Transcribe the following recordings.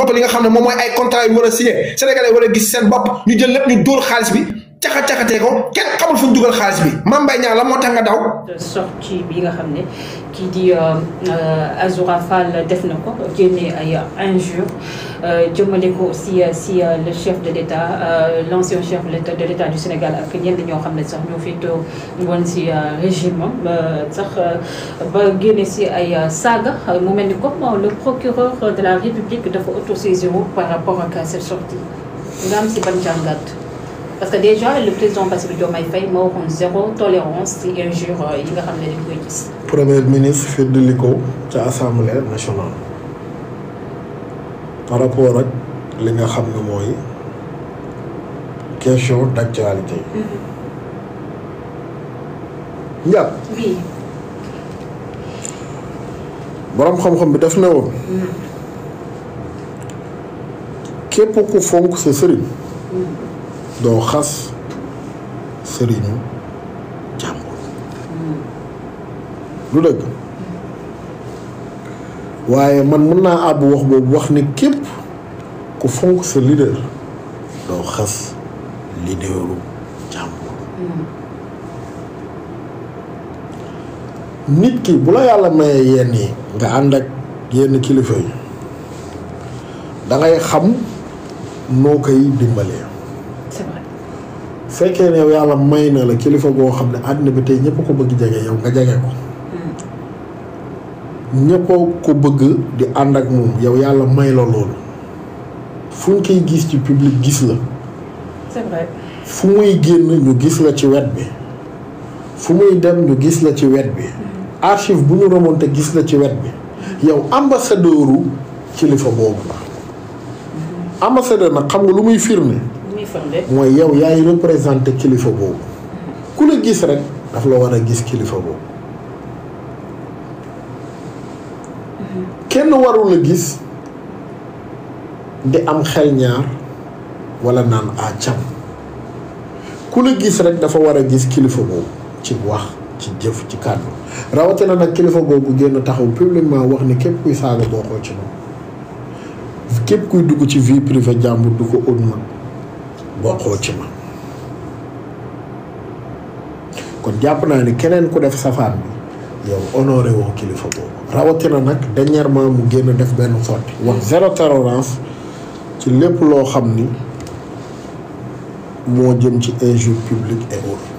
woto li nga xam ne moom mooy ay contrat yu war a signé sénégalais war a gis seen bopp ñu jël lépp ñu dóor xaalis bi caxatee ko kenn xamul fu ñu dugal xaalis bi Mame Mbaye Niang la moo tax nga daw. sortie bi nga xam ne kii di Azoura Fall def na ko génne ay injures jëmale ko si le chef de l'État l'ancien chef de l'État du Sénégal ak ñenn ñoo xam ne sax ñoo féetoo woon si régime sax ba génne si ay saaga mu mel ni comme le procureur de la République dafa autosaisir par rapport ak cette sortie nga am si ban jàngat. Parce que déjà le président Bassirou Diomaye Faye moo waxoon zéro tolérance ci injure yi nga xam ne dañ koy gis. Premier ministre feddali ko ca assemblée nationale par rapport ak li nga xam ne mooy question d'actualité. njàpp. oui. borom xam-xam bi daf ne woon. képp ku fonk sa sëriñ. doo xas sëriñu jàmbur lu dëgg waaye man mën naa àbbu wax boobu wax ni képp ku fonk sa leader doo xas leaderu jàmbur nit ki bu la yàlla mayee yenn yi nga ànd ak yenn kilifa yi dangay xam noo koy dimbalee fekkee ne yow yàlla may na la kilifa goo xam ne àddina bi tey ñëpp ko bëgg jege yow nga jege ko ñëpp ko bëgg di ànd ak moom yow yàlla may la loolu fu ñu koy gis ci public gis la. c'est vrai. fu muy génn ñu gis la ci wet bi fu muy dem ñu gis la ci wet bi archive bu ñu remonté gis la ci wet bi yow ambassadeuru kilifa boobu la ambassadeur nag xam nga lu muy firnde. mooy yow yaay représenté kilifa boobu ku la gis rek daf la war a gis kilifa boobu kenn warul a gis di am xel ñaar wala naan a cam ku la gis rek dafa war a gis kilifa boobu ci wax ci jëf ci kàddu rawatina nag kilifa boobu génn taxaw publiquement wax ni képp kuy saaga boo xoo ci moom képp kuy dugg ci vie privée jàmbur du ko ut ma bokkoo ci ma kon jàpp naa ni keneen ku def safaan bi yow honoré woo kilifa boobu rawatina nag dernièrement mu génn def benn sorti wax zéro tolérance ci lépp loo xam ni moo jëm ci injure publique et autres.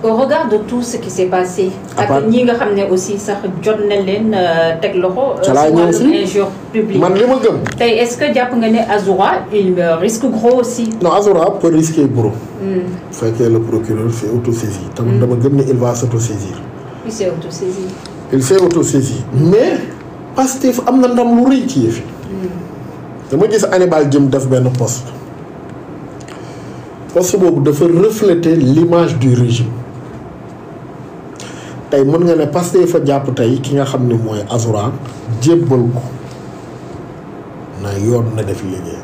Au regard de tout ce qui s'est passé. ak ñi nga xam ne aussi sax jot na leen teg loxo. ca laa ñëw si injure publique man li ma gëm. tey est-ce que jàpp nga ne Azoura il risque gros aussi. non Azoura peut risquer gros. bu fekkee le procureur s'est autosaisi. tamit dama gëm ne il va s'autosaisir. il s'est autosaisi. il s'est autosaisi mais Pastef am na ndam lu rëy ci yëf yi. dama gis Hannibal Djim def benn poste boobu dafa refléter l'image du régime. tey mën nga ne Pastef fa jàpp tey ki nga xam ne mooy Azoura jébbal ko na yoon na def liggéey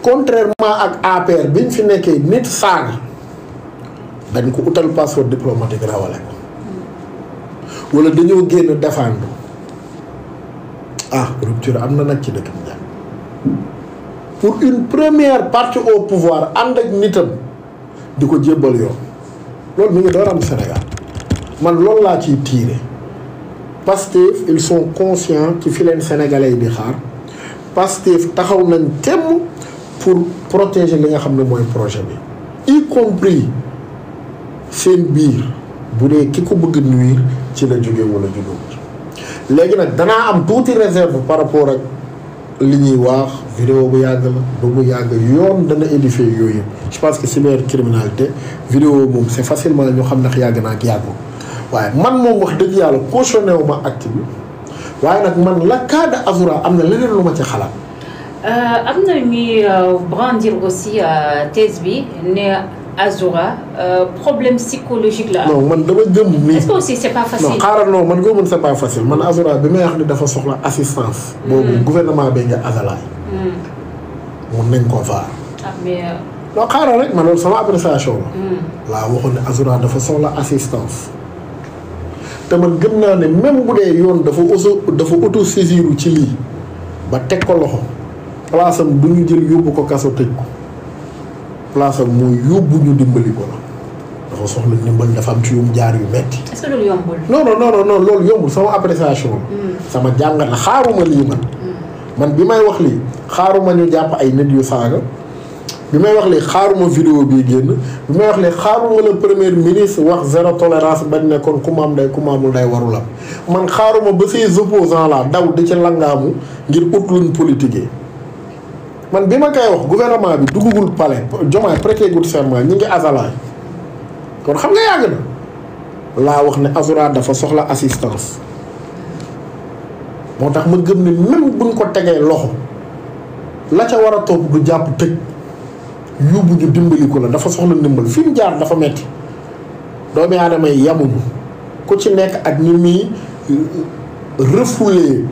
contrairement ak APR biñ fi nekkee nit saaga dañ ko utal passeport diplomatique rawale ko wala dañoo génn défendre rupture am na nag ci dëkk bi pour une première partie au pouvoir ànd ak nitam di ko jébbal yoon loolu mi ngi door am Sénégal man loolu laa ciy tiire Pastef ils sont conscients ci fi leen sénégalais yi di xaar Pastef taxaw nañ temm pour protéger li nga xam ne mooy projet bi y compris seen biir bu dee ki ko bëgg nuire ci la jóge wala jógewul léegi nag danaa am tuuti réserve par rapport ak li ñuy wax vidéo bu yàgg la du bu yàgg yoon dana édifier yooyu je pense que cybercriminalité vidéo moom c'est facilement ñu xam ndax yàgg naa ak yàggul waaye man moom wax dëgg yàlla cautionné wu ma acte bi waaye nag man la cas de Azoura am na leneen lu ma ci xalaat. am na ñuy brandir aussi thèse bi ne Azoura problème psychologique la. non man dama gëm ni. est-ce que aussi c'est pas facile. non xaaral non man gëmul c'est pas facile man Azoura bi may wax ni dafa soxla assistance. boobu gouvernement bi nga azalaay. mun nañ koo vaar. mais. non xaaral rek man loolu sama appréciation la. laa waxoon ne Azoura dafa soxla assistance. te man gëm naa ne même bu dee yoon dafa autosaisiru ci lii ba teg ko loxo place am du ñu jël yóbbu ko kaso tëj ko place am mooy yóbbu ñu dimbali ko la dafa soxla ndimbal dafa am ci yum jaar yu metti. est-ce que loolu yombul. non loolu yombul sama appréciation. sama jàngat la xaaruma lii man bi may wax lii xaaruma ñu jàpp ay nit yu saaga bi may wax lii xaaruma vidéo bii génn bi may wax lii xaaruma le premier ministre wax zéro tolérance bañ ne kon ku ma am day ku ma amul day warul am man xaaruma ba ces opposants là daw di ci langaamu ngir ut luñ politiquer man bi ma koy wax gouvernement bi duggagul palais Diomaye prêté gul serment ñi ngi azalaay kon xam nga yàgg na laa wax ne Azura dafa soxla assistance moo tax ma gëm ne même buñ ko tegee loxo la ca war a toog du jàpp tëj yóbbu ñu dimbali ko la dafa soxla ndimbal fi mu jaar dafa metti doomi aadama yi yamuñu ku ci nekk ak ni muy refoulé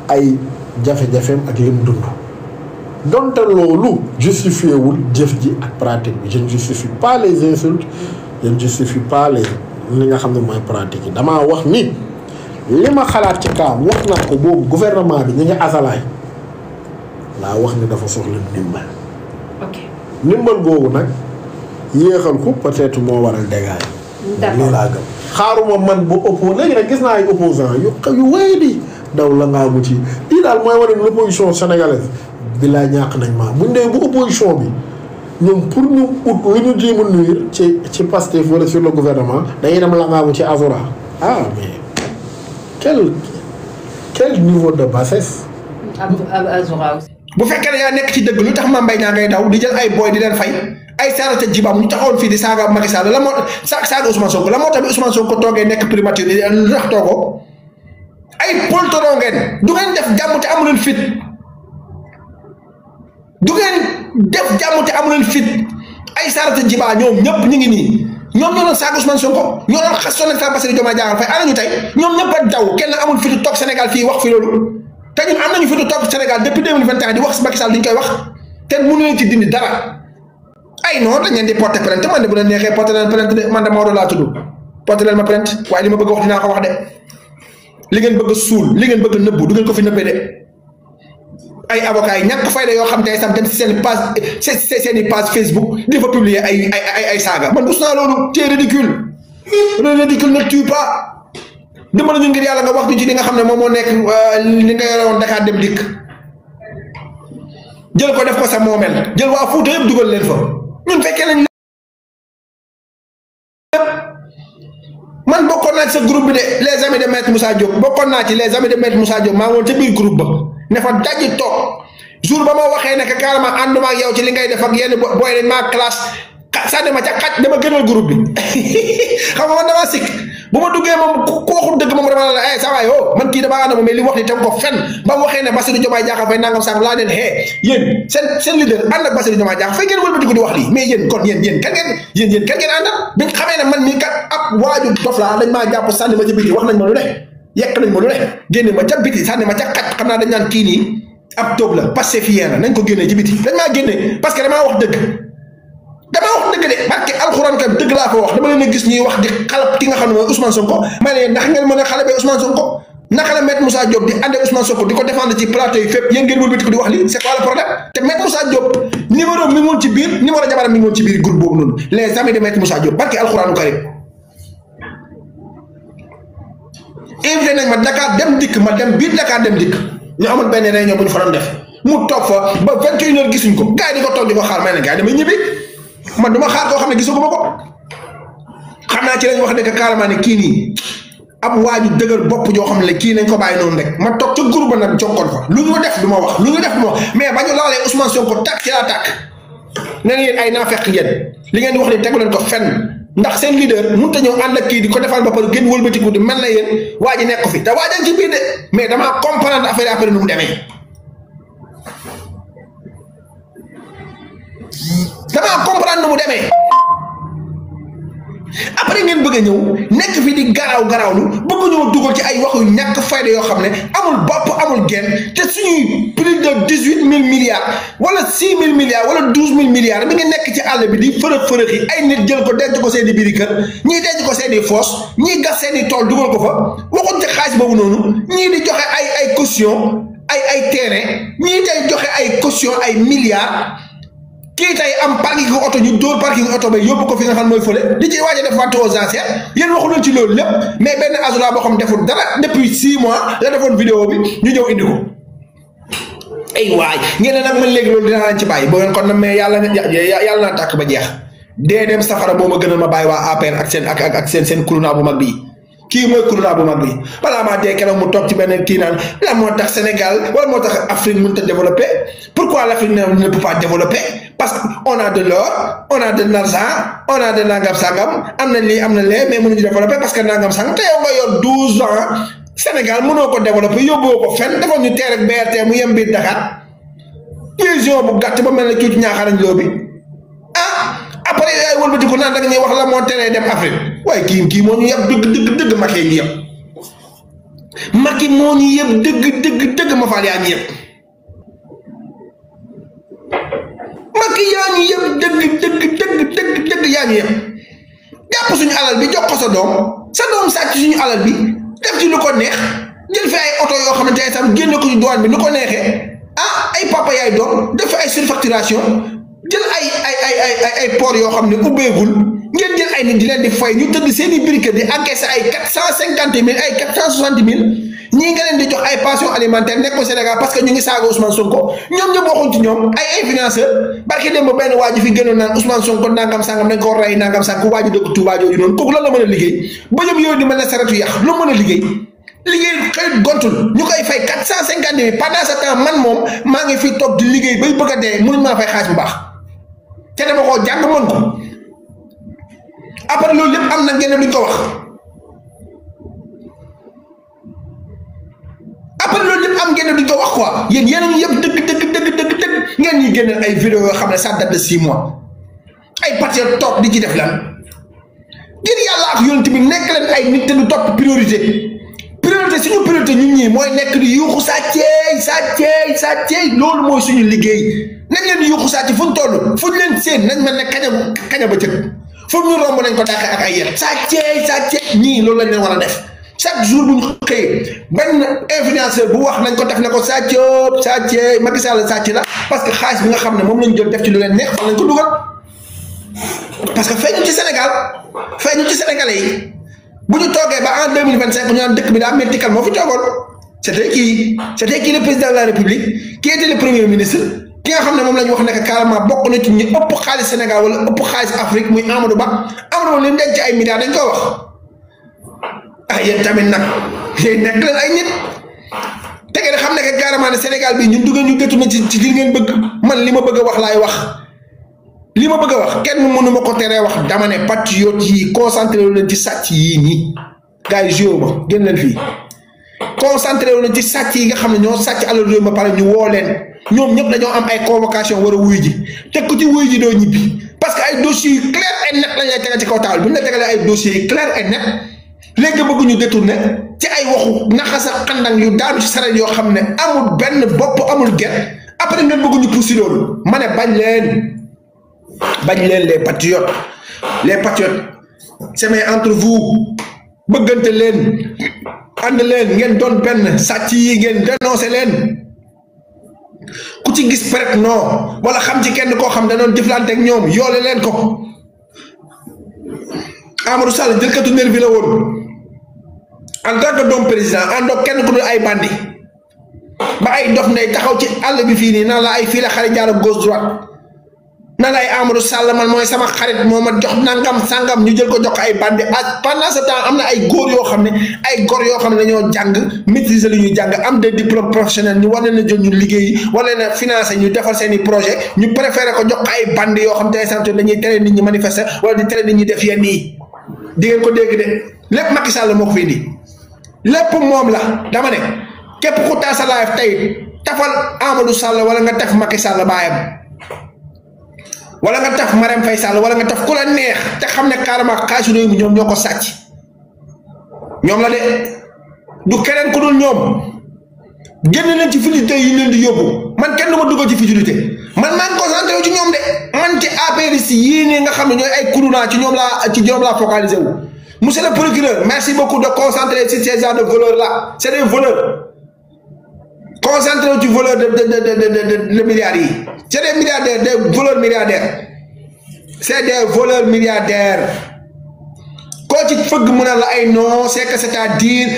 ay jafe-jafeem ak lim dund donte loolu justifié wul jëf ji ak pratique bi je ne justifie pas les insultes je ne justifie pas les li nga xam ne mooy pratique yi damaa wax ni li ma xalaat ci kaam wax naa ko boobu gouvernement bi ñu ngi asalaay laa wax ni dafa soxla ndimbal. ok ndimbal boobu nag yéexal ko peut-être moo waral dégâts yi. d'accord lii laa gëm. xaaruma man bu oppo léegi nag gis naa ay opposants yu wéy di daw la ngaa mu ci lii daal mooy wane ne l'opposition sénégalaise bi laa ñàkk nañ maa buñ dee bu opposition bi ñoom pour ñu ut lu ñu jéem a nuire ci Pastef wala sur le gouvernement dañuy dem la ngaa mu ci Azura mais quel niveau de bassesse. Azura aussi. bu fekkee ne yaa nekk ci dëgg lu tax Mame Mbaye Niang ngay daw di jël ay boy di leen fay ay Sarata Djibam ñu taxawoon fii di saaga Macky Sall la moo saaga Ousmane Sonko la moo tax bi Ousmane Sonko toogee nekk primature lu tax toogoo ay poltoro ngeen du ngeen def jàmm te amu leen fit du ngeen def jàmm te amu leen fit ay Sarata Djiba ñoom ñëpp ñu ngi nii ñoom ñoo doon saaga Ousmane Sonko ñoo doon xas sonal Bassirou Diomaye Diakhar Faye ana ñu tey ñoom ñëpp a daw kenn amul fitu toog Sénégal fii wax fi loolu te ñun am nañu fitu toog Sénégal depuis 2021 di wax si Macky Sall duñ koy wax te mënu leen ci dindi dara ay non dañ leen di porter plainte man de bu leen neexee porter leen plainte de man de Maodo laa tudd porter leen ma plainte waaye li ma bëgg wax dinaa ko wax de li ngeen bëgg a suul li ngeen bëgg a nëbbu du ngeen ko fi nëbbee de ay avocats yi ñàkk fayda yoo xam te sam dem si seen page seen i page Facebook di fa publier ay saaga man bus naa loolu c'est ridicule le ridicule ne tue pas dimbali ñu ngir yàlla nga wax ñu ci li nga xam ne moom moo nekk li nga yore woon Dakar Dem Dikk jël ko def ko sa moomel jël waa Fuuta yëpp dugal leen fa ñun fekkee nañ man bokkoon naa ci sa groupe bi de les amis de Maître Moussa Diop bokkoon naa ci les amis de Maître Moussa Diop maa ngi woon ca biir groupe ba ne fa dajji toog jour ba ma waxee ne que carrément ànduma ak yow ci li ngay def ak yenn booy dañ maa classe sànni ma ca xaj dama gënal groupe bi xam nga man damaa sikk bu ma duggee moom ku waxul dëgg moom dama la saa waay man kii damaa ànd moom mais li wax ni tam ko fenn ba mu waxee ne Bassirou Diomaye Diakhar Faye nangam sànq laa leen yéen seen leader ànd ak Bassirou Diomaye Diakhar Faye ngeen wëlbati ko di wax lii mais yéen kon yéen kan ngeen àndal bi nga xamee ne man mii kat ab waaju dof laa dañ maa jàpp sànni ma ca biti wax nañ ma lu ne yekk nañ ma lu ne génne ma ca biti sànni ma ca xaj xam naa dañ naan kii nii ab tóob la parce que fii la nañ ko génnee ci biti dañ maa génne parce que damaa wax dëgg de parce que alxuraan kam dëgg laa ko wax dama leen a gis ñuy wax di xalab ki nga xam ne mooy Ousmane Sonko may leen ndax ngeen mën a xalabee Ousmane Sonko naka la Maître Moussa Diop di ànd ak Ousmane Sonko di ko défendre ci plateau yi fépp yéen ngeen wëlbati ko di wax lii c'est quoi le problème te Maître Moussa Diop numéro mi ngi woon ci biir numéro jabaram mi ngi woon ci biir groupe boobu noonu les amis de Maître Moussa Diop barke alxuraanu karim invité nañ ma Dakar Dem Dikk ma dem biir Dakar Dem Dikk ñu amoon benn réunion bu ñu fa doon def mu toog fa ba 21h gisuñ ko gars yi di ko toog di ko xaar may ne gars yi damay ñibbi man duma xaar koo xam ne gisaguma ko xam naa ci lañ wax ne que carrément ne kii nii ab waaju dëgër bopp joo xam ne kii nañ ko bàyyi noonu rek ma toog ca groupe ba nag jokkoon fa lu ñu def du ma wax lu ñu def du ma wax mais ba ñu laalee Ousmane Sonko tàkk ci laa tàkk ne ngeen ay naafeq ngeen li ngeen di wax ni tegu leen ko fenn ndax seen leader mënut a ñëw ànd ak kii di ko defal ba pare gën wëlbatiku di mel na yéen waa ji nekk ko fi te waa ji ci biir de mais damaa comprendre affaire après nu mu demee damaa comprendre nu mu demee après ngeen bëgg a ñëw nekk fi di garawlu bëgg ñëw dugal ci ay wax yu ñàkk fayda yoo xam ne amul bopp amul genn te suñuy plus de 18 000 milliards wala 6 000 milliards wala 12 000 milliards mi ngi nekk ci àll bi di fërëx yi ay nit jël ko denc ko seen i biiri kër ñii denc ko seen i foos ñii gas seen i tool dugal ko fa waxuñ ci xaalis boobu noonu ñii di joxe ay caution ay terrain ñii tey joxe ay caution ay milliards kii tey am parking oto ñu dóor parking oto ba yóbbu ko fi nga xam mooy fële di ci waaj a def vente aux enchères yéen waxu leen ci loolu lépp mais benn Azoura boo xam deful dara depuis 6 mois la defoon vidéo bi ñu ñëw indi ko ay waay ngeen ne nag man léegi loolu dinaa leen ci bàyyi boo ngeen kon nag mais yàlla naa tàkk ba jeex dee dem safara moo ma gën a ma bàyyi waa APR ak seen kuruna bu mag bii kii mooy kuruna bu mag bi balaa maa dee keroog mu toog ci benn kii naan la moo tax Sénégal wala moo tax Afrique mënut a développer pourquoi l'Afrique ne peut pas développer parce que on a de l'or on a de l'argent on a de nangam sangam am na lii am na lee mais mënuñu développer parce que nangam sangam te yow nga yor 12 ans Sénégal mënoo ko développer yóbboo ko fenn defoon ñu teer ak BRT mu yem biir Dakar vision bu gàtt ba mel ne tuuti ñaaxarañ loo bi après yaay wëlbati ko naan da nga ñuy wax la moo teree dem Afrique waaye kii moo ñu yëpp dëgg Macky yi yëpp Macky moo ñu yëpp dëgg ma faal yaa ñu yëpp Macky yaa ñu yëpp dëgg yaa ñu yëpp jàpp suñu alal bi jox ko sa doom sàcc suñu alal bi def ci lu ko neex jël fi ay oto yoo xamante ne tam génne ko ci douane bi lu ko neexee ay papa yaay doom def fi ay surfacturation jël ay port yoo xam ne ubbeegul ngeen jël ay nit di leen di fay ñu tëdd seen i briquet di encaissé ay 450 000 ay 460 000 ñii nga leen di jox ay pension alimentaire nekk ko Sénégal parce que ñu ngi saaga Ousmane Sonko ñoom ñëpp waxuñ ci ñoom ay influenceur barki dem ba benn waa ji fi gënoon naan Ousmane Sonko nangam sangam dañ ko rey nangam sangam waa ji dëkk Touba jooju noonu kooku lan la mën a liggéey ba ñoom yooyu di mel ne saretu yàq lu mën a liggéey xëyut gontul ñu koy fay 450 000 pendant ce temps man moom maa ngi fi toog di liggéey bay bëgg a dee mënuñ maa fay xaaj bu baax te dama koo jàng mën ko après loolu lépp am na ngeen duñ ko wax après loolu lépp am ngeen duñ ko wax quoi yéen ñu yëpp dëgg ngeen ñuy génneel ay vidéo yoo xam ne ça date de 6 mois ay patriote toog di ci def lan ngir yàlla ak yonent bi nekk leen ay nit te du topp priorité suñu priorité ñun ñii mooy nekk di yuuxu sàcceey loolu mooy suñu liggéey nañ leen di yuuxu sàcc fu ñu toll fu ñu leen seen nañ mel ne kaña ba cëg fu ñu romb nañ ko dàqee ak ay yet sàcceey ñii loolu lañ leen war a def chaque jour bu ñu xëyee benn influenceur bu wax nañ ko def ne ko sàcceey Macky Sall sàcc la parce que xaalis bi nga xam ne moom lañ jël def ci lu leen neex fan lañ ko dugal parce que feeñu ci Sénégalais yi bu ñu toogee ba en 2025 ñu naan dëkk bi daa métti kan moo fi toogoon c'était qui le président de la République qui était le premier ministre ki nga xam ne moom la ñu wax nekk carrément bokk na ci ñu ëpp xaalis Sénégal wala ëpp xaalis Afrique muy Amadou Ba li mu denc ay milliards dañ ko wax yéen tamit nag yéen nekk leen ay nit te ngeen xam ne que carrément ne Sénégal bi ñun duggee ñu gëtu na ci li ngeen bëgg man li ma bëgg a wax laay wax li ma bëgg a wax kenn mënu ma ko teree wax dama ne patriote yi concentré wu leen ci sàcc yii nii gars yi joué ma génn leen fii concentré wu leen ci sàcc yi nga xam ne ñoo sàcc alal réew ma pare ñu woo leen ñoom ñëpp dañoo am ay convocation war a wuyu ji teg ko ci wuyu ji doo ñibbi parce que ay dossiers yu clair et net lañ lay tegal ci kaw taal bu ñu la tegalee ay dossiers yu clair et net léegi nga bëgg ñu détourné ci ay waxu naxas ak xandang yu daanu ci sareet yoo xam ne amul benn bopp amul genn après ngeen bëgg ñu poussi loolu ma ne bañ leen les patriotes c'est entre vous bëggante leen ànd leen ngeen doon benn sàcc yi ngeen dénoncé leen ku ci gis peut-être non wala xam ci kenn koo xam ne doon jëflante ak ñoom yoole leen ko Amadou Sall jëlkatu nervi la woon en tant que doom président àndoog kenn ku dul ay bandi ba ay dof ndey taxaw ci àll bi fii nii naan la ay fii la xarit jaar gauche droite nan la ay Amadou Sall man mooy sama xarit moo ma jox nangam sangam ñu jël ko jox ay bandi pendant ce temps am na ay góor yoo xam ne ay góor yoo xam ne dañoo jàng maîtriser li ñuy jàng am des diplômes professionnels ñu war leen a jël ñu liggéey war leen a financer ñu defal seen i projet ñu préféré ko jox ay bandi yoo xam te sant dañuy tere nit ñi manifester wala di tere nit ñi def yenn yi di ngeen ko dégg de lépp Macky Sall moo ko fi indi lépp moom la dama ne képp ku taal sa live tey tafal Amadou Sall wala nga taf Macky Sall baayam wala nga taf Marème Faye Sall wala nga taf ku la neex te xam ne carrément xaalisu réew mi ñoom ñoo ko sàcc ñoom la de du keneen ku dul ñoom génn leen ci futilité yi leen di yóbbu man kenn du ma dugal ci futilité man maa ngi concentré wu ci ñoom de man ci APR yii nii nga xam ne ñooy ay kuruna ci ñoom laa focalisé wu monsieur le procureur merci beaucoup de concentrer sur ces gens de voleurs là c'est des voleurs concentré wu ci voleur de milliards yi c'est des milliardaires des voleurs milliardaires c'est des voleurs milliardaires koo ci fëgg mu ne la ay non c'est que c'est-à-dire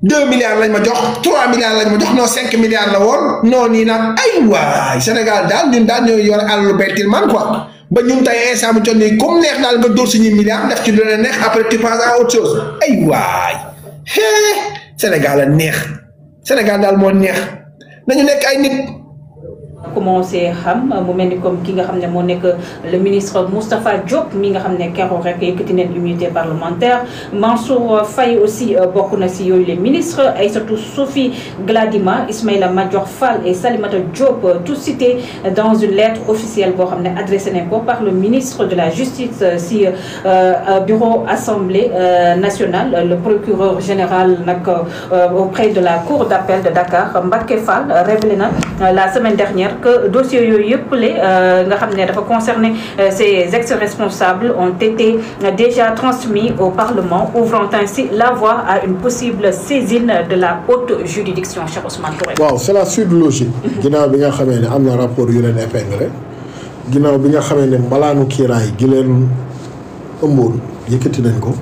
2 milliards lañ ma jox 3 milliards lañ ma jox non 5 milliards la woon non nii nag ay waay Sénégal daal ñun daal ñooy yor àllu baytil man quoi ba ñun tey instant mu jot nii comme neex daal nga dóor suñuy milliards def ci lu la neex après tu passes à autre chose ay waay Sénégal a neex Sénégal daal moo neex nañu nekk ay nit. commencé xam mu mel ni comme ki nga xam ne moo nekk le ministre Moustapha Diop mi nga xam ne keroog rek yëkkati neen immunité parlementaire Mansour Faye aussi bokk na si yooyu les ministres Aïssatou Sophie Gladima Ismaïla Madior Fall et Salimata Diop tous cités dans une lettre officielle boo xam ne adressé nañ ko par le ministre de la justice si bureau assemblée nationale le procureur général nag auprès de la cour d'appel de Dakar Mbacké Fall révélé na la semaine dernière que dossiers yooyu yëpp nga xam ne dafa concerner ces ex-responsables ont été déjà transmis au Parlement ouvrant ainsi la voie à une possible saisine de la haute juridiction Cheikh Ousmane Touré. waaw c'est la suite logique. ginnaaw bi nga xamee ne am na rapport yu leen épinglé ginnaaw bi nga xamee ne mbalaanu kiiraay gi leen ëmboon yëkkati nañ ko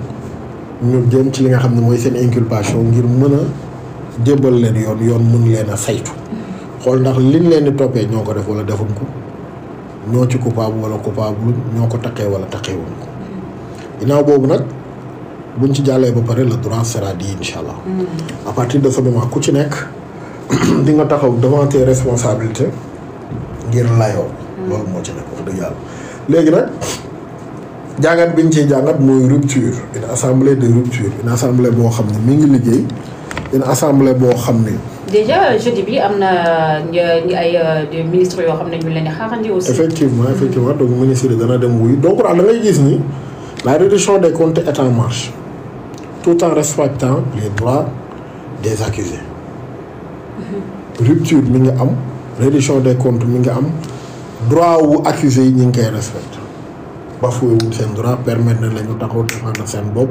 ñu jëm ci li nga xam ne mooy seen inculpation ngir mën a jébbal leen yoon mën leen a saytu. xool ndax liñ leen di toppee ñoo ko def wala defuñ ko ñoo ci coupable wala coupable ñoo ko taqee wala taqeewuñ ko ginnaaw boobu nag buñ ci jàllee ba pare le droit sera dit incha allah. à partir de ce moment ku ci nekk di nga taxaw devant tes responsabilités ngir layoo. loolu moo ci nekk wax dëgg yàlla. léegi nag jàngat biñ ciy jàngat mooy rupture une assemblée de rupture une assemblée boo xam ne mi ngi liggéey une assemblée boo xam ne. déjà jeudi bi am na ay des ministres yoo xam ne ñu leen di xaarandi aussi. effectivement donc ministre yi dana dem wuyu donc daal da ngay gis ni la reddition des comptes est en marche tout en respectant les droits des accusés. Rupture mi ngi am reddition des comptes mi ngi am droit wu accusés yi ñu ngi koy respecté bafoué wuñ seen droit permettre na la ñu taxaw défendre seen bopp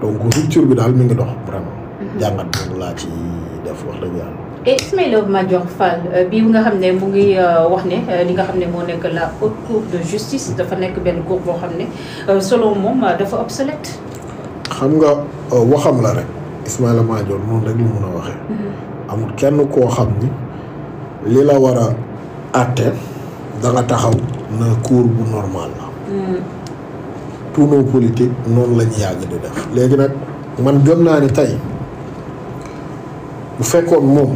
donc rupture bi daal mi ngi dox vraiment. jàngat boobu laa ci def wax dëgg yàlla. et Ismaïla Madior Fall bii nga xam ne mu ngi wax ne li nga xam ne moo nekk la haute cour de justice dafa nekk benn cour boo xam ne selon moom dafa obsolète. xam nga waxam la rek Ismaïla Madior noonu rek lu mun a waxee. amul kenn koo xam ni li la war a àtte da nga taxaw na cour bu normal la. tous nos politiques noonu la ñu yàgg di def. léegi nag man gëm naa ni tey. bu fekkoon moom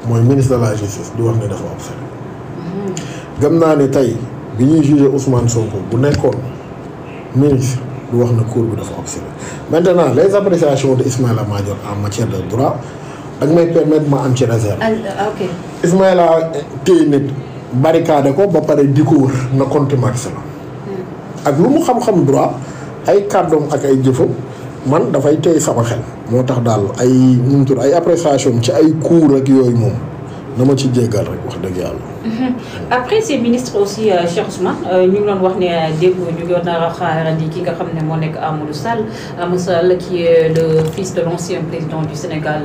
mooy ministre de la justice di wax ne dafa obsolète. gëm naa ne tey bi ñuy jugé Ousmane Sonko bu nekkoon ministre du wax ne cour bi dafa obsolète. maintenant les appréciations de Ismaïla Madior en matière de droit ak may permettre ma am ci réserve. ok Ismaïla téye nit barricade ko ba pare di ko wër na contumace la. ak lu mu xam-xam droit ay kàddoom ak ay jëfam. man dafay tey sama xel moo tax daal ay nu mu tudd ay appréciation ci ay cours ak yooyu moom na ma ci jéggal rek wax dëgg yàlla. après ces ministres aussi Cheikh Ousmane ñu ngi doon wax ne démb ñu ngi doon a xaarandi ki nga xam ne moo nekk Amadou Sall qui est le fils de l'ancien président du Sénégal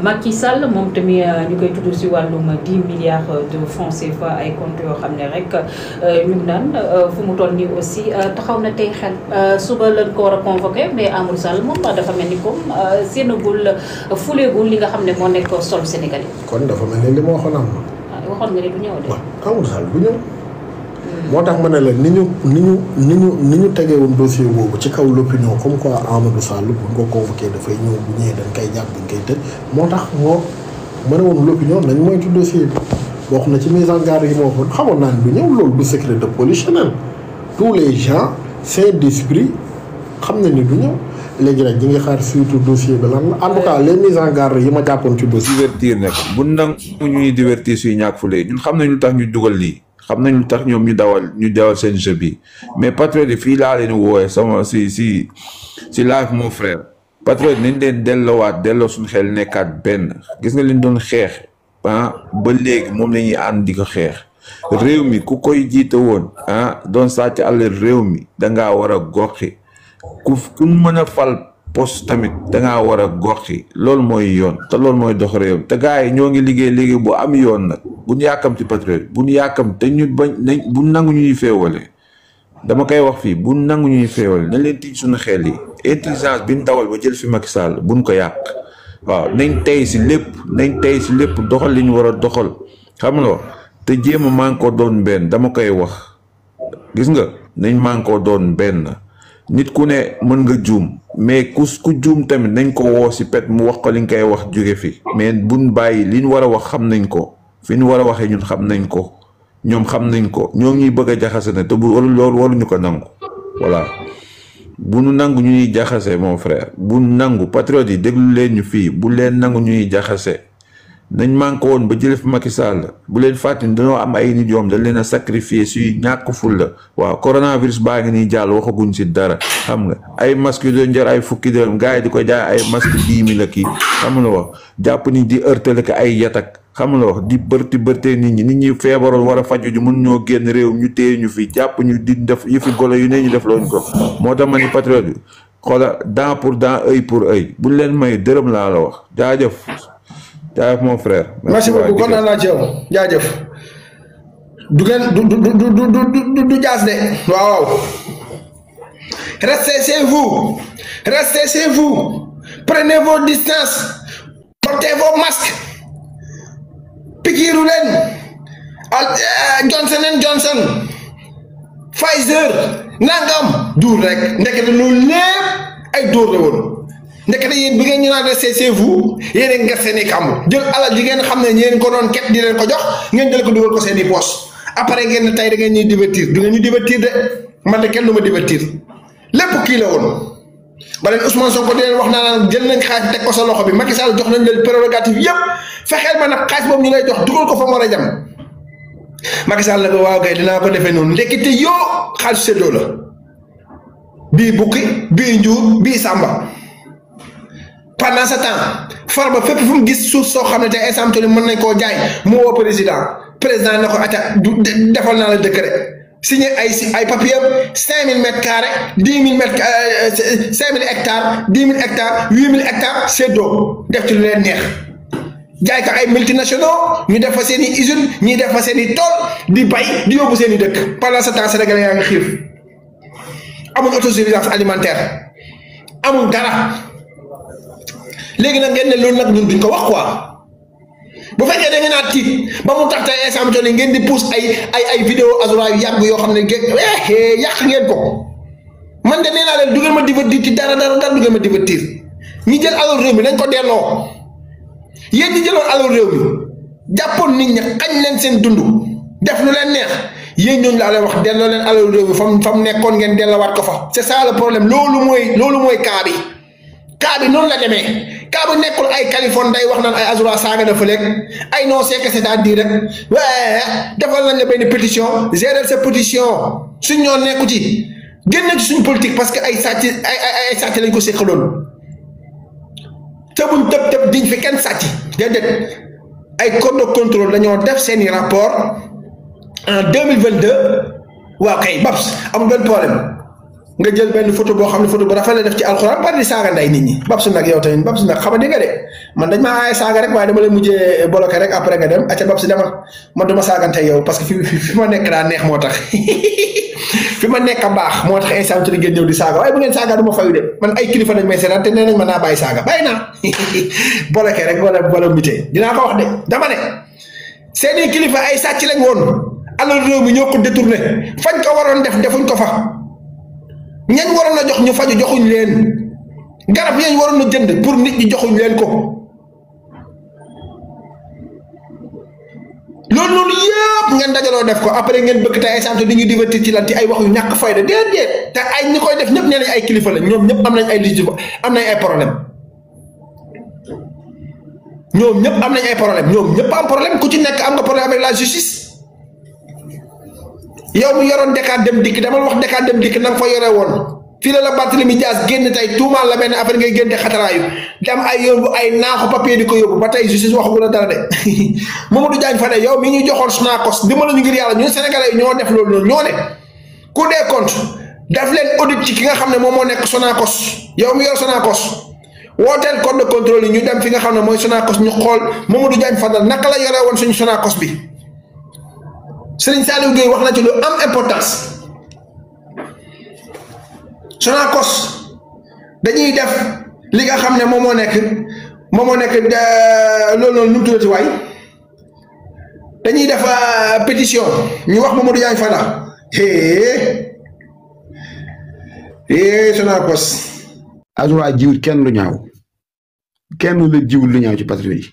Macky Sall moom tamit ñu koy tudd si wàllum 10 milliards de francs CFA ay comptes yoo xam ne rek ñu ngi naan fu mu toll nii aussi taxaw na tey xel suba lañ ko war a convoqué mais Amadou Sall moom dafa mel ni comme séenagul fuleegul li nga xam ne moo nekk sol sénégalais. kon dafa mel ni li ma waxoon am na. waxoon nga ne du ñëw de. waaw Amadou Sall du ñëw. moo tax ma ne la ni ñu tegee woon dossier boobu ci kaw l'opinion comme quoi Amadou Sall bu ñu ko convoqué dafay ñëw bu ñëwee dañ koy jàpp dañ koy tëj moo tax moo ma ne woon l'opinion nañ moytu dossier bi bokk na ci mise en garde yi moo xoon xamoon naa ne du ñëw loolu du secret de polichinelle tous les gens sains d'esprit xam na ni du ñëw. léegi nag ñi ngi xaar surtout dossier bi lan la en tout cas les mises en garde yi ma jàppoon ci dossier. divertir ne ko bu ndang ñuy divertir suy ñàkk fu lee ñun xam nañ lu tax ñu dugal lii xam nañ lu tax ñoom ñu dawal seen jeu bi mais patriote yi fii laa leen woowe sama si live mon frère patriote nañ leen delloo suñu xel nekkaat benn gis nga leen doon xeex ba léegi moom la ñuy ànd di ko xeex réew mi ku koy jiite woon doon sàcc àll réew mi dangaa war a goxi ku mën a fal poste tamit dangaa war a goxi loolu mooy yoon te loolu mooy dox réew te gars yi ñoo ngi liggéey bu am yoon nag bu ñu yàkkamti patriote bu ñu yàkkam te ñu bañ nañ bu nangu ñuy féewale dama koy wax fii bu nangu ñuy féewale nañ leen tiij suñu xel yi intelligence bi ñu dawal ba jël fi Macky Sall buñ ko yàq waaw nañ tey si lépp doxal li ñu war a doxal xam nga te jéem a maa ngi ko doon benn dama koy wax gis nga nañ maa ngi ko doon benn nit ku ne mën nga juum mais ku juum tamit nañ ko woo si pet mu wax ko li nga koy wax jóge fi mais buñ bàyyi li ñu war a wax xam nañ ko fi ñu war a waxee ñun xam nañ ko ñoom xam nañ ko ñoo ñuy bëgg a jaxase ne te bu loolu waruñu ko nangu voilà bu nu nangu ñu ñuy jaxase mon frère bu nangu patriote yi déglu leen ñu fii bu leen nangu ñu ñuy jaxase nañ manqué woon ba jëlee fi Macky Sall bu leen fàtte ni dañoo am ay nit yoom dañ leen a sacrifier suy ñàkk ful la waaw coronavirus baa ngi nii jàll waxaguñ si dara xam nga ay masque yu doon jar ay fukki dërëm gars yi di ko jaay ay masque 10 000 la kii xam nga wax jàpp ni di heurtale ko ay yatak xam nga wax di bërtee nit ñi feebaroon war a faju ju mën ñoo génn réew ñu téye ñu fi jàpp ñu di def yëfi golo yu ne ñu def loolu ko moo tax ma ni patriote bi xoola dent pour dent œil pour œil buñ leen may dërëm laa la wax jaajëf mon frère. merci beaucoup kontaan naa ci yow jaajëf du ngeen du jaas de waaw restez chez vous prenez vos distances portez vos masques pikiiru leen Johnson Pfizer nangam duur rek ndekete loolu lépp ay dóor la woon ndekete yéen bi ngeen ñu naan restez chez vous yéen a ngi ngar seen i kàmb jël alal yi ngeen xam ne ñeen ko doon ket di leen ko jox ngeen jël ko dugal ko seen i poche après ngeen tey da ngeen ñuy divertir du ngeen ñu divertir de man de kenn du ma divertir lépp kii la woon ba leen Ousmane Sonko di leen wax naa jël nañ xaalis teg ko sa loxo bi Macky Sall jox nañ leen prérogative yëpp fexeel ma nag xaalis boobu ñu lay jox dugal ko fa mu war a jam Macky Sall la ko waaw kay dinaa ko defee noonu ndekete yoo xaalis séddoo la bii bukki bii njuur bii sàmba pendant ce temps Farba fépp fu mu gis suuf soo xam ne te instant mën nañ koo jaay mu woo président na ko atta defal naa la décret signé ay papier 5000 mètres carrés 10 000 mètres 5000 hectares 10 000 hectares 8000 hectares séddoo def ci lu leen neex jaay ko ay multinationaux ñu def fa seen i usine ñii def fa seen i tool di bay di yóbbu seen i dëkk pendant ce temps sénégalais yaa ngi xiif amul autosuffisance alimentaire amul dara léegi nag ngeen ne loolu nag ñun duñ ko wax quoi bu fekkee da ngeen a tiit ba mu tax tey instant bi ngeen di pousse ay vidéo Azoura yu yàgg yoo xam ne yàq ngeen ko man de nee naa leen du ngeen ma divertir ci dara du ngeen ma divertir ñi jël alal réew mi nañ ko delloo yéen ñi jëloon alal réew mi jàppoon nit ñi xañ leen seen dund def lu leen neex yéen ñooñu laa leen wax delloo leen alal réew mi fa mu nekkoon ngeen delloowaat ko fa c'est ça le problème loolu mooy cas bi noonu la demee. kaa bu nekkul ay Californie day wax naan ay Azoura saaga na fële ay non c'est que c'est-à-dire rek waaye defal nañ la benn pétition gérer sa pétition suñ ñoo nekku ci génn ci suñ politique parce que ay sàcc lañ ko séqaloon te buñ tëb diñ fi kenn sàcc déedéet ay corps de contrôle dañoo def seeni rapport en 2022 waaw kay Babs amul benn problème nga jël benn photo boo xam ne photo bu rafet la def ci alxuraan bari di saaga nday nit ñi Babs nag yow tamit Babs nag xamadi nga de man dañ maa aaye saaga rek waaye dama lay mujjee bloqué rek après nga dem acca Babs demal man duma saagante yow parce que fi ma nekk daa neex moo tax fi ma nekk a baax moo tax instant bi ngeen ñëw di saaga waaye bu ngeen saaga du ma fayu de man ay kilifa nañ may seetaan te nee nañ ma naa bàyyi saaga bàyyi naa bloqué rek wala mité dinaa ko wax de dama ne seeni kilifa ay sàcc lañ woon alal réew mi ñoo ko détourné fañ ko waroon def defuñ ko fa ñañ waroon a jox ñu faju joxuñ leen garab yañ waroon a jënd pour nit ñi joxuñ leen ko loolu yëpp ngeen dajaloo def ko après ngeen bëgg te ay sant di ñu divertir ci lan ci ay wax yu ñàkk fayda déedéet te ay ñi koy def ñëpp nee nañ ay kilifa la ñoom ñëpp am nañ ay légitime am nañ ay problème ñoom ñëpp am nañ ay problème ñoom ñëpp am problème ku ci nekk am nga problème avec la justice yow mi yoroon Dakar dem dikk dama wax Dakar dem dikk na nga fa yore woon fii la Barthélémy Dias génn tey tuumaal la benn affaire ngay génn xataraayu dem ay yóbbu ay naaxu papier di ko yóbbu ba tey justice waxagu la dara de Mamadou Diagne Fada yow mi ñu joxoon Sonacos dimbali ñu ngir yàlla ñun Sénégalais yi ñoo def loolu noonu ñoo ne Cour des comptes daf leen audit ci ki nga xam ne moom moo nekk Sonacos yow mi yor Sonacos wooteel code de contrôle yi ñu dem fi nga xam ne mooy Sonacos ñu xool Mamadou Diagne Fada naka la yore woon suñu Sonacos bi Serigne Saliou Gueye wax na ci lu am importance Sonacos dañuy def li nga xam ne moom moo nekk loolu noonu nu mu tuddati waay dañuy def pétition ñu wax Mamadou Diagne Fada Sonacos Azoura jiwut kenn lu ñaaw kenn la jiwul lu ñaaw ci Patriote yi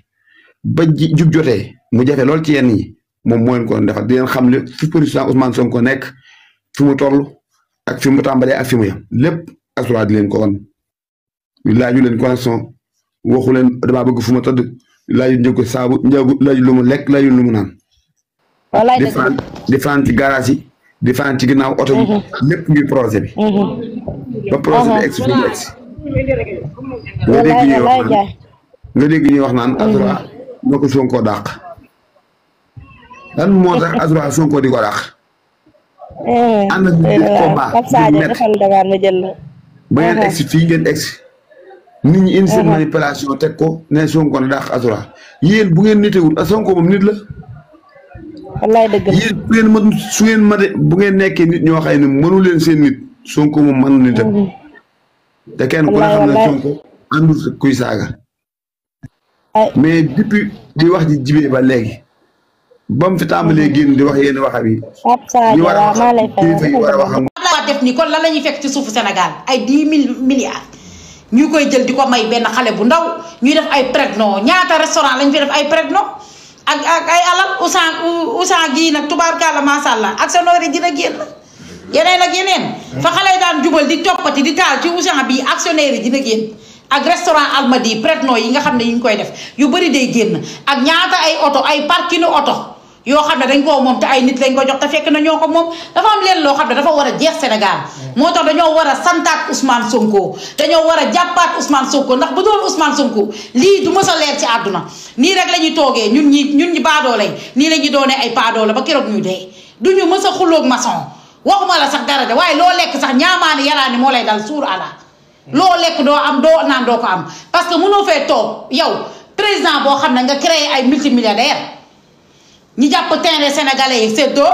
ba jub jotee mu jafe lool ci yenn ñi moom moo leen ko defal di leen xam le fi président Ousmane Sonko nekk fi mu toll ak fi mu tàmbalee ak fi mu yem lépp Azoura di leen ko wan laaju leen connexion waxu leen damaa bëgg fu ma tëdd laaju njëg ko saabu njëgu laaju lu mu lekk laaju lu mu naan di fanaan ci garage yi di fanaan ci ginnaaw oto bi lépp ngir projet bi ba projet bi egsi fi mu egsi nga dégg ñuy wax naan Azoura ñoo ko Sonko dàq lan moo tax Azoura Sonko di ko dàq ànd ak combat ba ngeen egsi fii ngeen egsi nit ñi indi seen manipulation teg ko ne Sonko na dàq Azoura yéen bu ngeen nitewul Sonko moom nit la yéen bu ngeen mën su ngeen mate bu ngeen nekkee nit ñoo xam ne mënu leen seen nit Sonko moom mën na nitam te kenn ku ne xam ne Sonko àndul kuy saaga mais depuis di wax ji jibee ba léegi ba mu fi tàmbalee génn di wax yenn waxam yi ñu war a wax kilifa yi war a wax ak la def ni kon lan la ñuy fekk ci suufu Sénégal ay 10 milliards ñu koy jël di ko may benn xale bu ndaw ñuy def ay prête-nom ñaata restaurant lañ fi def ay prête-nom ak ay alal usan gii nag tubaarkàlla macha allah ak sa noori dina génn yeneen ak yeneen fa xale daan jubal di toppati di taal ci usan bi actionnaire yi dina génn ak restaurant Almadi prête-nom yi nga xam ne ñu ngi koy def yu bëri day génn ak ñaata ay oto ay parking oto yoo xam ne dañ koo moom te ay nit lañ ko jox te fekk na ñoo ko moom dafa am leen loo xam ne dafa war a jeex Sénégal moo tax dañoo war a santaat Ousmane Sonko dañoo war a jàppaat Ousmane Sonko ndax bu doon Ousmane Sonko lii du mës a leer ci àdduna nii rek la ñuy toogee ñun ñi baadoole nii la ñuy doonee ay baadoole ba keroog ñu dee duñu mës a xuloog maçon waxuma la sax dara de waaye loo lekk sax ñaamaani yaraani moo lay dal suur ala loo lekk doo am doo naan doo ko am parce que mënoo fee toog yow président boo xam ne nga créé ay multimilliardaire ñu jàpp terrain sénégalais yi séddoo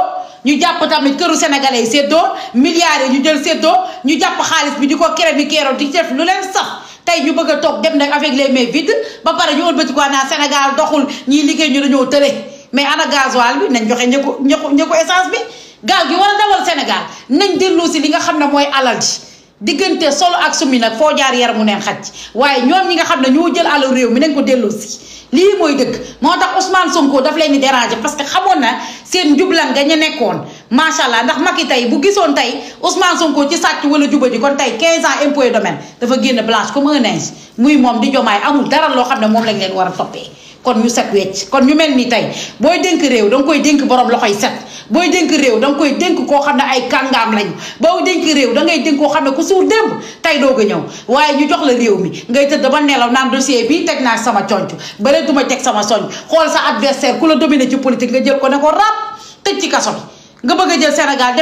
ñu jàpp tamit këru sénégalais yi séddoo milliards yi ñu jël séddoo ñu jàpp xaalis bi di ko kere bi keroog di def lu leen sax tey ñu bëgg a toog dem nag avec les mains vides ba pare ñu ëlbati ko naa Sénégal doxul ñii liggéey ñu dañoo tële mais ana gasoil bi nañ joxe ñëkku essence bi gaal gi war a dawal Sénégal nañ dellu si li nga xam ne mooy alal ji diggante solo ak sumi nag foo jaar yaramu neen xaj waaye ñoom ñi nga xam ne ñoo jël alal réew mi nañ ko delloo si lii mooy dëgg moo tax Ousmane Sonko daf leen di déranger parce que xamoon na seen njublan nga ñu nekkoon macha allah ndax Macky tey bu gisoon tey Ousmane Sonko ci sàcc wala jubadi kon tey 15 ans impôt domaine dafa génn blanche comme un linge muy moom di jomaay amul dara loo xam ne moom lañ leen war a toppee kon ñu set wecc kon ñu mel ni tey booy dénk réew danga koy dénk borom loxoy set booy dénk réew danga koy dénk koo xam ne ay kàngaam lañ booy dénk réew dangay dénk koo xam ne ku suur démb tey doog a ñëw waaye ñu jox la réew mi ngay tëdd ba nelaw naan dossier bii teg naa sama conc bare duma teg sama soñ xool sa adversaire ku la dominé ci politique nga jël ko ne ko rab tëj ci kaso bi nga bëgg a jël Sénégal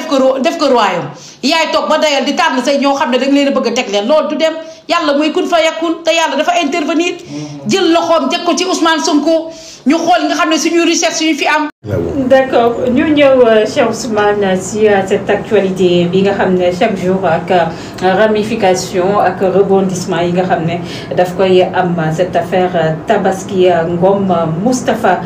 def ko royaume yaay toog ba dayal di tànn say ñoo xam ne danga leen a bëgg a teg leen loolu du dem yàlla mooy kun fa yakun te yàlla dafa intervenir jël loxoom teg ko ci Ousmane Sonko ñu xool nga xam ne suñu recherche yu fi am. d'accord ñu ñëw Cheikh Ousmane si cette actualité bi nga xam ne chaque jour ak ramification ak rebondissement yi nga xam ne daf koy am cette affaire Tabaski Ngom Moustapha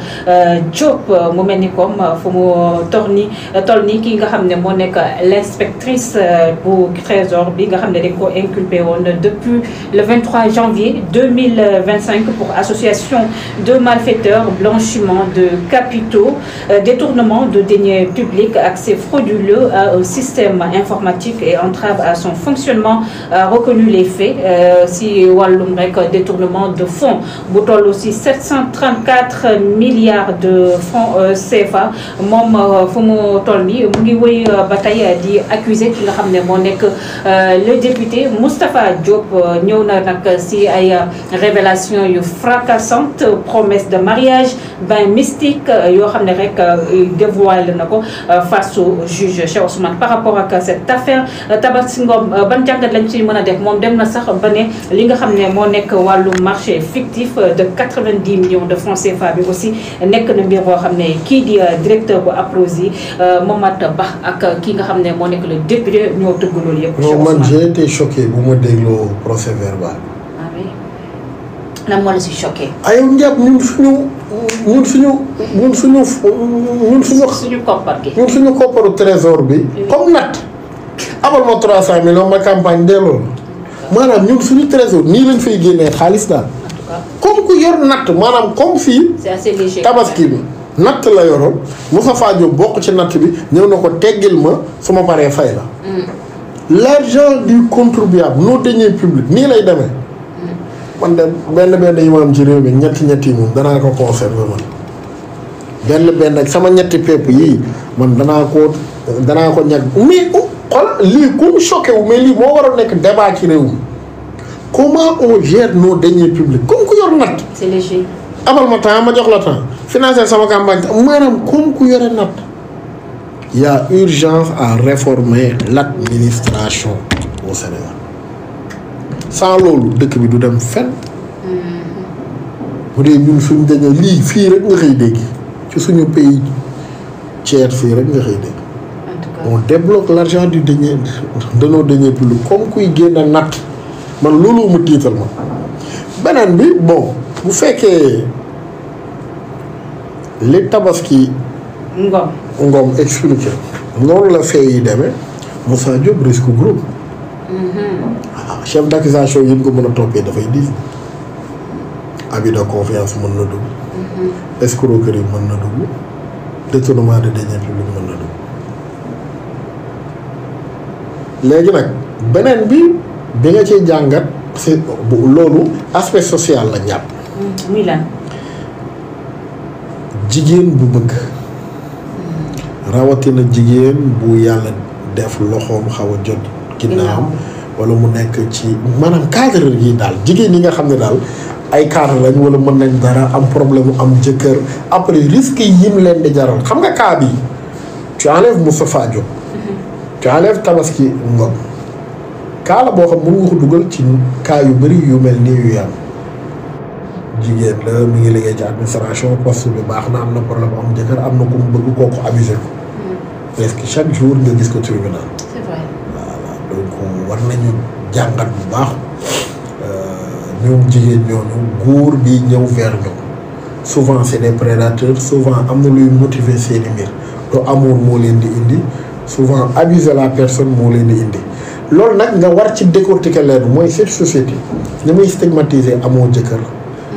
Diop mu mel ni comme fu mu toll ni ki nga xam ne moo nekk l'inspectrice bu trésor bi nga xam ne dañ ko inculpé woon depuis le 23 janvier 2025 pour association de malfaiteurs, blanchiment de capitaux, détournement de deniers publics, accès frauduleux à un système informatique et entrave à son fonctionnement, a reconnu les faits. Si wàllum rek détournement de fonds bu toll aussi 734 milliards de francs CFA moom fu mu toll nii mu ngi wéy ba tey di accuser ki nga xam ne moo nekk le député Moustapha Diop ñëw na nag si ay révélation yu fracassante, promesse de mariage vin mystique yoo xam ne rek dévoilé na ko face au juge Cheikh Ousmane par rapport ak cette affaire Tabaski Ngom ban jàngat lañ ci mën a def moom dem na sax ba ne li nga xam ne moo nekk wàllu marché fictif de 90 millions de francs CFA bi aussi nekk na mbir boo xam ne kii di directeur bu APROSI Momad Ba ak kii nga xam ne moo nekk le député ñoo tëgg loolu yëpp. non man j'ai été choqué bu ma dégloo procès verbal. ah oui lan moo la si choqué. ayow njàpp ñun suñu koppar gi. ñun suñu kopparu trésor bi. comme natt. abal ma 300 millions ma campagne delloo maanaam ñun suñu trésor nii lañ fay génnee xaalis daal. comme ku yor natt maanaam comme fii. c'est assez léger tabaski bi natt la yoroon Moustapha Diop bokk ci natt bi ñëw na ko teggil ma su ma paree fay la. l'argent du contribuable nos deniers publics nii lay demee. man de benn yi ma am ci réew mi ñetti yi moom danaa ko conserver man benn ak sama ñetti pepp yii man danaa ko ñag mais xool lii ku mu choqué wu mais lii moo waroon nekk débat ci réew mi comment on gère nos deniers publics comme ku yor natt. c'est léger. abal ma temps ma jox la temps financer sama campagne maanaam comme ku yore natt. Il y a urgence à réformer l'administration au Sénégal sans loolu dëkk bi du dem fenn. bu dee ñun suñ dañoo lii fii rek nga xëy dégg ci suñu pays tiers fii rek nga xëy dégg. on débloque l'argent du denier de nos deniers publics comme kuy génne natt man loolu mu tiital ma. beneen bi bon bu fekkee li Tabaski Ngom expliqué noonu la fee yi demee Moussa Diop risque groupe. Chef d'accusation yi ñu ko mën a toppee dafay diis. abus de confiance mën na dugg. escroquerie mën na dugg. détournement de deniers publics mën na dugg. léegi nag beneen bi nga ciy jàngat c'est loolu aspect social la ñàpp. muy lan. jigéen bu bëgg. rawatina jigéen bu yàlla def loxoom xaw a jot ginnaawam wala mu nekk ci maanaam cadre yi daal jigéen yi nga xam ne daal ay cadre lañ wala mën nañ dara am problème mu am jëkkër après risque yim leen di jaral xam nga cas bi tu enlèves Moustapha Diop tu enlèves Tabaski Ngom cas la boo xam mën nga ko dugal ci cas yu bëri yu mel nii yu yam jigéen la mi ngi liggéey ci administration poste bi baax na am na problème am jëkkër am na ku mu bëgg kooku abusé ko parce que chaque jour nga gis ko tribunal. c'est vrai. voilà donc war nañu jàngat bu baax ñoom jigéen ñooñu góor bi ñëw vers ñoom souvent c'est des prédateurs souvent am na luy motiver seeni mbir te amour moo leen di indi souvent abuser la personne moo leen di indi loolu nag nga war ci décortiquer leen mooy cette société ni muy stigmatiser amoo jëkkër.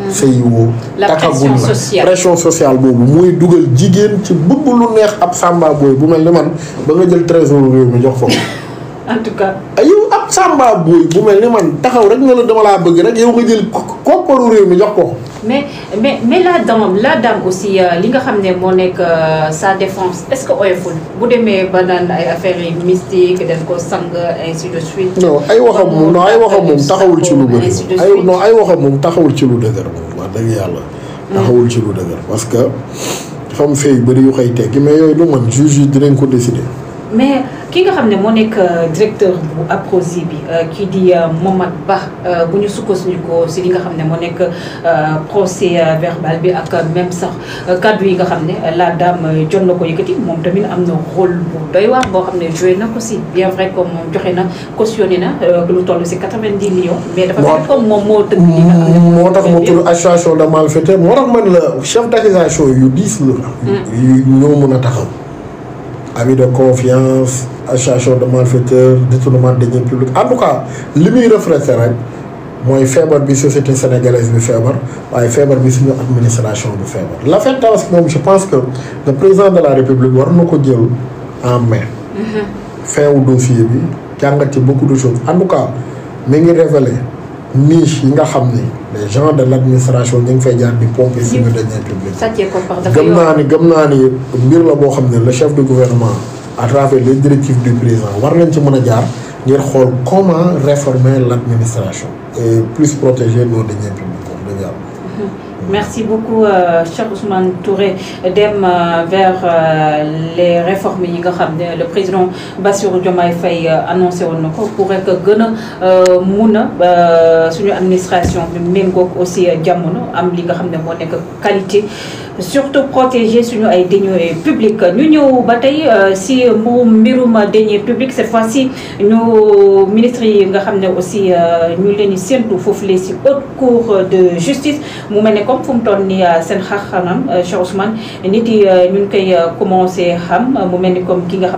sëy woo takagul la pression sociale boobu mooy dugal jigéen ci bëgg lu neex ab samba booy bu mel ni man ba nga jël trésor réew mi jox ko. en tout cas. yow ab samba booy bu mel ni man taxaw rek nga la dama laa bëgg rek yow nga jël kopparu réew mi jox ko. mais la dame aussi li nga xam ne moo nekk sa défense est-ce que oyoful bu demee ba naan ay affaires yi mystique dañ ko sang ainsi de suite. non ay waxam moom taxawul ci lu bëri ay waxam moom taxawul ci lu dëgër moom wax dëgg yàlla. taxawul ci lu dëgër parce que dafa am fee yu bëri yu koy teggi mais yooyu lu man juge yi dinañ ko décider. mais ki nga xam ne moo nekk directeur bu APROSI bi kii di Momad Ba bu ñu sukkandikoo si li nga xam ne moo nekk procès verbal bi ak même sax kaddu yi nga xam ne la dame jot na ko yëkkati moom tamit am na rôle bu doy waar boo xam ne joué na ko si bien vrai que moom joxe na cautionné na lu toll si 90 millions. mais dafa mel comme moom moo tëgg li nga xam ne moo tax mu tudd association de malfaiteurs moo tax man la chef d'accusation yu diis la. yu ñoo mën a taxaw. abus de confiance association de malfaiteurs détournement de deniers publics en tout cas li muy reflété rek mooy feebar bi société sénégalaise bi feebar waaye feebar bi suñu administration bi feebar. l'affaire Tabaski moom je pense que le président de la république war na ko jël en main. fin wu dossier bi jàngat ci beaucoup de choses en tout cas mi ngi révélé niche yi nga xam ni les gens de l'administration ñu ngi fay jaar di pomper suñu deniers publics. gëm naa ni mbir la boo xam ne le chef de gouvernement à travers les directives du président war nañ ci mën a jaar ngir xool comment réformer l'administration et plus protéger nos deniers publics. Merci beaucoup, Cheikh Ousmane Touré. Dem vers les réformes yi nga xam ne le président Bassirou Diomaye Faye annoncé woon na ko pour rek gën a mun a suñu administration bi méngoog aussi jamono am li nga xam ne moo nekk qualité. Surtout protéger suñu ay deniers publics ñu ñëw ba tey si mbirum deniers publics cette fois-ci ñu ministre yi nga xam ne aussi ñu leen di séntu foofu la si haute cour de justice mu mel ne comme fu mu toll nii seen xar-xaram Cheikh Ousmane nit yi ñu ngi koy commencé xam mu mel ni comme ki nga xam